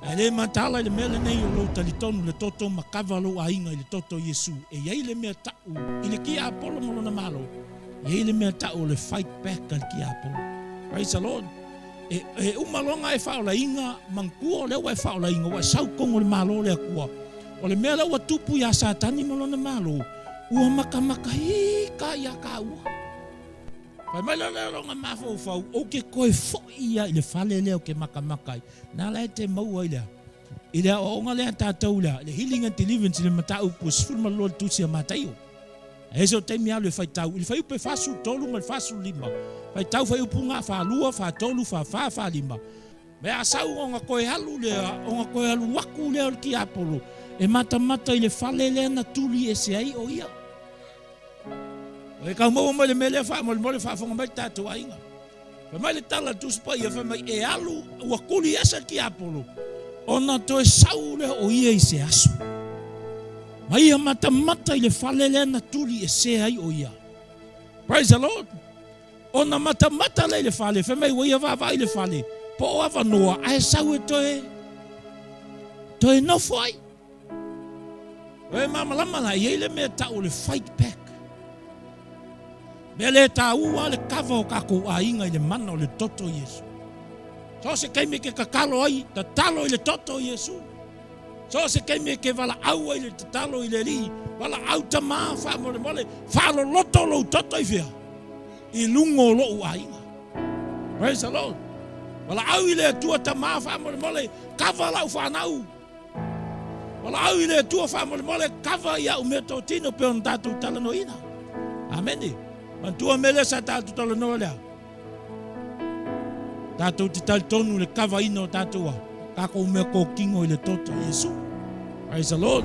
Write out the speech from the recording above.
Ae le mataala i le mea lenei o lou talitonu i le toto ma kava lou aiga i le toto o Iesu, e i ai le mea ta'u i le tiapolo ma lona malo, e i ai le mea ta'u o le fight back a le tiapolo. Praise the Lord. E, e uma loa ona e faaolaina, manatua o lea ua e faaolaina, ua e sau i totonu o le Malo o le Atua. O le mea lea ua tupu iā Satani ma lona malo, ua matamata ika iā tāua. Fai mai lea o lona mafaufau, Ou te toe foi ia i le fale lea ou te matamata ai. Na la e te maua i le a? I le aoaoga lea a tatou i le a? I le Healing and Deliverance i le mataupu e 12 i le Tusi a Mataio. A i ai sou taimi alu e faitau i le fuaiupu e 43 ma le 45, faitau fuaiupu na, 42, 43, 44, 45. Mea a sau ona toe alu lea, ona toe alu aku lea o le tiapolo e matamata i le fale lea na tuli ese ai o ia. E tau maua mai le mea lea faamolemole faafofoga mai le tatou aiga. Fai mai le tala a le Tusi Paia, fai mai e alu ua tuli ese le tiapolo ona toe sau lea o ia i se aso. Ma ia matamata i le fale lea na tuli ese ai o ia. Praise the Lord. Ona matamata lea i le fale, fai mai ua ia vaavaai i le fale, po o avanoa ae sau e toe toe nofo ai. E malamalama la, e i ai le mea tau o le fight back. Mea lea e taua le kava o tatou aiga i le mana o le toto o Iesu. So o se taimi e te tatalo ai, tatalo i le toto o Iesu. So o se taimi e te valaau ai i le tatalo i le Alii, valaau tama faamolemole, faaloloto lou toto i fea? I luga o lou aiga. Praise the Lord. Valaau i le Atua tama faamolemole, kava lau fanau. Valaau i le Atua faamolemole kava i au mea totino pe ona tatou talanoaina. Amene. Manatua mea lea sa tatou talanoa lea. Tatou te talitonu i le kavaina o tatou a tatou mea totino i le toto o Iesu. Praise the Lord.